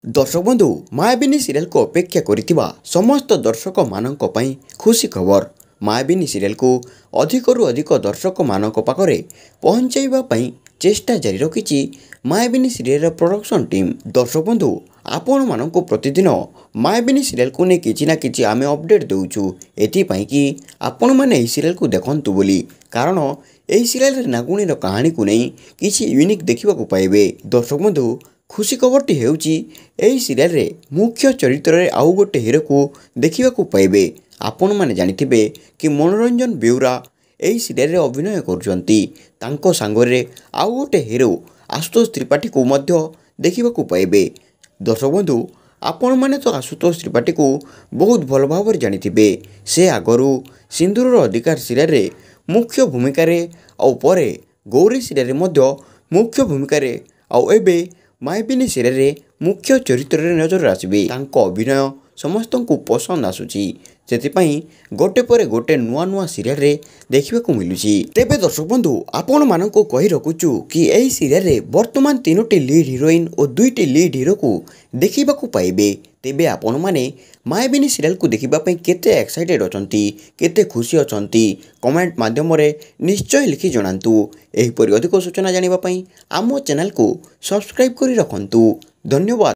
ଦର୍ଶକ ବନ୍ଧୁ, ମାୟାବିନୀ ସିରିଏଲକୁ ଅପେକ୍ଷା କରିଥିବା ସମସ୍ତ ଦର୍ଶକମାନଙ୍କ ପାଇଁ ଖୁସି ଖବର। ମାୟାବିନୀ ସିରିଏଲକୁ ଅଧିକରୁ ଅଧିକ ଦର୍ଶକମାନଙ୍କ ପାଖରେ ପହଞ୍ଚାଇବା ପାଇଁ ଚେଷ୍ଟା ଜାରି ରଖିଛି ମାୟାବିନୀ ସିରିଏଲର ପ୍ରଡକ୍ସନ୍ ଟିମ୍। ଦର୍ଶକ ବନ୍ଧୁ, ଆପଣମାନଙ୍କୁ ପ୍ରତିଦିନ ମାୟାବିନୀ ସିରିଏଲକୁ ନେଇ କିଛି ନା କିଛି ଆମେ ଅପଡ଼େଟ୍ ଦେଉଛୁ, ଏଥିପାଇଁ କି ଆପଣମାନେ ଏହି ସିରିଏଲକୁ ଦେଖନ୍ତୁ ବୋଲି, କାରଣ ଏହି ସିରିଏଲରେ ନାଗୁଣୀର କାହାଣୀକୁ ନେଇ କିଛି ୟୁନିକ୍ ଦେଖିବାକୁ ପାଇବେ। ଦର୍ଶକ ବନ୍ଧୁ, ଖୁସି ଖବରଟି ହେଉଛି ଏହି ସିରିଏଲରେ ମୁଖ୍ୟ ଚରିତ୍ରରେ ଆଉ ଗୋଟେ ହିରୋକୁ ଦେଖିବାକୁ ପାଇବେ। ଆପଣମାନେ ଜାଣିଥିବେ କି ମନୋରଞ୍ଜନ ବେଉରା ଏହି ସିରିଏଲରେ ଅଭିନୟ କରୁଛନ୍ତି, ତାଙ୍କ ସାଙ୍ଗରେ ଆଉ ଗୋଟେ ହିରୋ ଆଶୁତୋଷ ତ୍ରିପାଠୀକୁ ମଧ୍ୟ ଦେଖିବାକୁ ପାଇବେ। ଦର୍ଶକ ବନ୍ଧୁ, ଆପଣମାନେ ତ ଆଶୁତୋଷ ତ୍ରିପାଠୀକୁ ବହୁତ ଭଲ ଭାବରେ ଜାଣିଥିବେ। ସେ ଆଗରୁ ସିନ୍ଦୁରର ଅଧିକାର ସିରିଏଲରେ ମୁଖ୍ୟ ଭୂମିକାରେ, ଆଉ ପରେ ଗୌରୀ ସିରିଏଲରେ ମଧ୍ୟ ମୁଖ୍ୟ ଭୂମିକାରେ, ଆଉ ଏବେ ମାୟାବିନୀ ସିରିଏଲରେ ମୁଖ୍ୟ ଚରିତ୍ରରେ ନଜର ଆସିବେ। ତାଙ୍କ ଅଭିନୟ ସମସ୍ତଙ୍କୁ ପସନ୍ଦ ଆସୁଛି, ସେଥିପାଇଁ ଗୋଟେ ପରେ ଗୋଟେ ନୂଆ ନୂଆ ସିରିଏଲରେ ଦେଖିବାକୁ ମିଳୁଛି। ତେବେ ଦର୍ଶକ ବନ୍ଧୁ, ଆପଣମାନଙ୍କୁ କହି ରଖୁଛୁ କି ଏହି ସିରିଏଲରେ ବର୍ତ୍ତମାନ 3ଟି ଲିଡ୍ ହିରୋଇନ୍ ଓ 2ଟି ଲିଡ୍ ହିରୋକୁ ଦେଖିବାକୁ ପାଇବେ। ତେବେ ଆପଣମାନେ ମାୟାବିନୀ ସିରିଏଲକୁ ଦେଖିବା ପାଇଁ କେତେ ଏକ୍ସାଇଟେଡ୍ ଅଛନ୍ତି, କେତେ ଖୁସି ଅଛନ୍ତି, କମେଣ୍ଟ ମାଧ୍ୟମରେ ନିଶ୍ଚୟ ଲେଖି ଜଣାନ୍ତୁ। ଏହିପରି ଅଧିକ ସୂଚନା ଜାଣିବା ପାଇଁ ଆମ ଚ୍ୟାନେଲକୁ ସବସ୍କ୍ରାଇବ୍ କରି ରଖନ୍ତୁ। ଧନ୍ୟବାଦ।